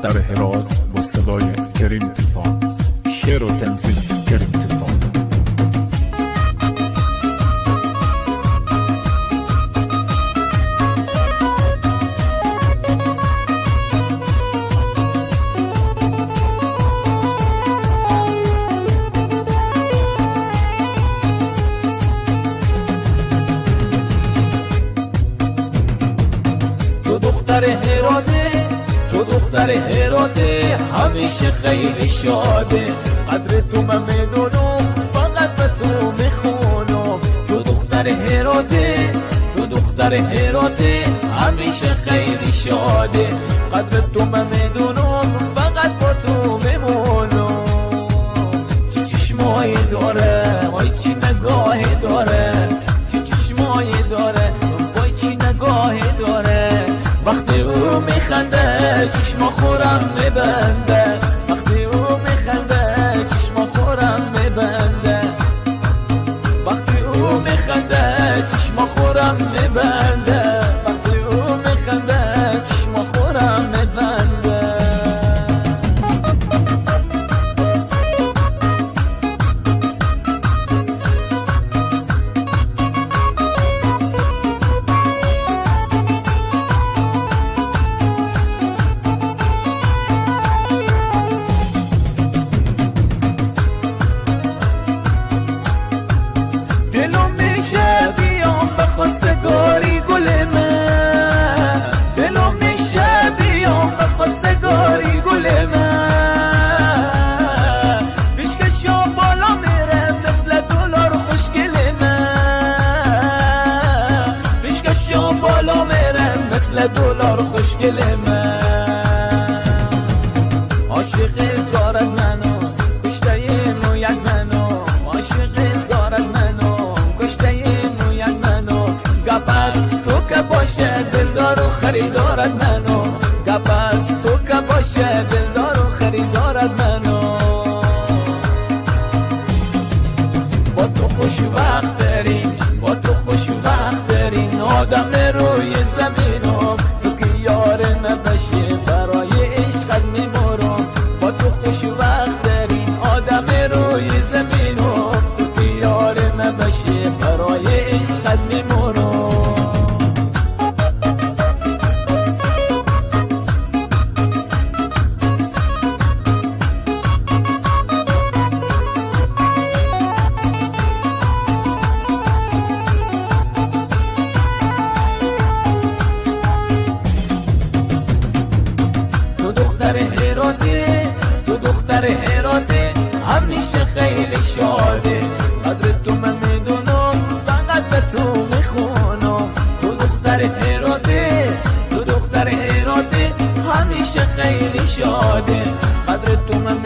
دختر هرات با صدای کریم طوفان. شعر و تنظیم کریم طوفان. تو دختر هراته، تو دختر هراته، همیشه خیلی شاده. قدر تو من میدونم، فقط به تو میخونم. تو دختر هراته، تو دختر هراته، همیشه خیلی شاده. قدر تو من میدونم، فقط با تو میمونم. چه چشمایی داره، وای چی نگاهی داره. چه چشمایی داره، وای چی نگاهی داره. وقتی او میخنده چشما خورم میبنده. وقتی او میخنده چشما خورم میبنده. وقتی او میخنده چشما خورم میبنده. وقتی او میخنده چشما خورم میبنده. دلم میشه بیام به خواستگاری گل من. دلم میشه بیام به خواستگاری گل من. پیشکشم بالا میره مثل دلار خوشگل من. پیشکشم بالا میره مثل دلار خوشگل من. عاشق زارت منو، کشته مویت منو. عاشق زارت منو، کشته مویت منو. گپ از تو که باشه دلدار و خریدارت منو. گپ از تو که باشه دلدار و خریدارت منو. با تو خوش وقت دارین، با تو خوش وقت دارین آدم روی زمینم. تو که یار نباشی برای عشقت میمرم. با تو خوش وقت دارین آدم روی زمینم. تو که یار نباشی برای عشقت میمرم. تو دختر هراته، تو دختر هراته، همیشه خیلی شاده. قدر تو من میدونم، فقط به تو میخونم. تو دختر هراته، تو دختر هراته، همیشه خیلی شاده. قدر تو من